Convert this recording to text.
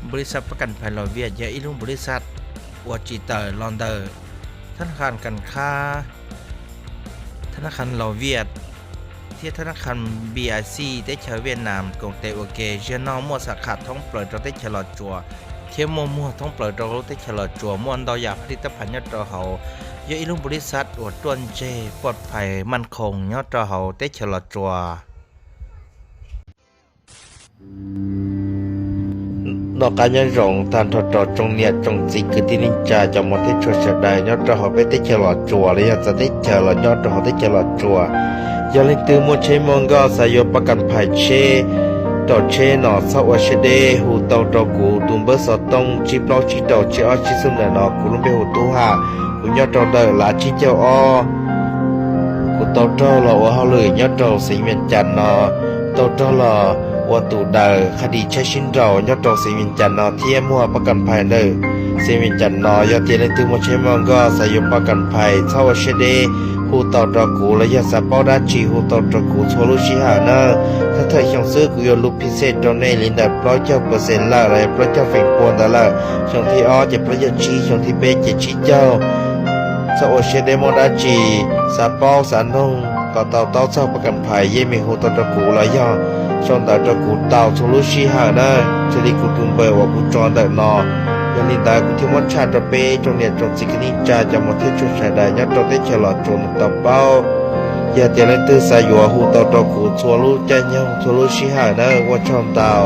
Npau li xaj pab kam phais Los Vias yog ib lub npau li xaj uas tsim tawm los ntawm thab naj kha kam khab, thab naj kha Los Vias thiab thab naj kha BIC teb chaws Viaj Nam koom tes ua ke. Ziag no muaj xab kham thoob plaws rau teb chaws Los Tsuas thiab muaj muag thoob plaws rau lub teb chaws Los Tsuas, muaj ntau yam phaj li tab phas nyob rau hauv. Yog ib lub npau li xaj uas ruaj ntseg poj phais maj khoom nyob rau hauv teb chaws Los Tsuas. Noj qab nyob zoo tag nrho rau tsoom niam tsoom txiv kwv tij neej tsa cov muam thiab tshua sawv daws nyob rau hauv peb teb chaws Los Tsuas los yog txawv teb chaws los nyob rau hauv teb chaws Los Tsuas. Yog leej twg muaj tsheb muaj nkoj xav yuav pab kam phais tsheb, rau tsheb no txhob ua siab deb, hu tau rau kuv tus npawb xov tooj tsib plaub tsib rau tsib ob tsib xub ntawm no, kuv lub npe hu Tub Ham, kuv nyob rau ntawm lav tsib caug ob. Kuv tau raug los ua hauj lwm nyob rau xeev Vias Cas no, tau raug los ua tus daws qhaj dis tsheb sib nraus nyob rau xeev Vias Cas no thiab muaj pab kam phais ntawm xeev Vias Cas no. Yog tias leej twg muaj tsheb muaj nkoj xav yuav pab kam phais txhob ua siab deb, hu tau rau kuv los yog xav paub dab tsi hu tau rau kuv txhua lub sij hawm nawb. Thawj thawj xyoo xwb kuv yuav lub phij xej rau nej li ntawm plaub caug pawv xees lawm los yog plaub caug feem pua ntawd lawm. Xyoo thib ob ces plaub caug tsib, xyoo thib peb ces tsib caug. Txhob ua siab deb, muaj dab tsi xav paub xav noog kom tau taub txog pab kam phais yeej meem hu tau rau kuv los yog sau ntawv rau kuv tau txhua lub sij hawm na, raws li kuv tus npawb uas kuv tso ntawm no. Yog li ntawd kuv thiaj muab tshaj rau peb tsoom niam tsoom txiv kwv tij neej tsa cov muam thiab tshua sawv daws nyob rau teb chaws Los Tsuas tau paub. Yog tias leej twg xav yuav hu tau rau kuv txhua lub caij nyoog txhua lub sij hawm na, ua tsaug ntau.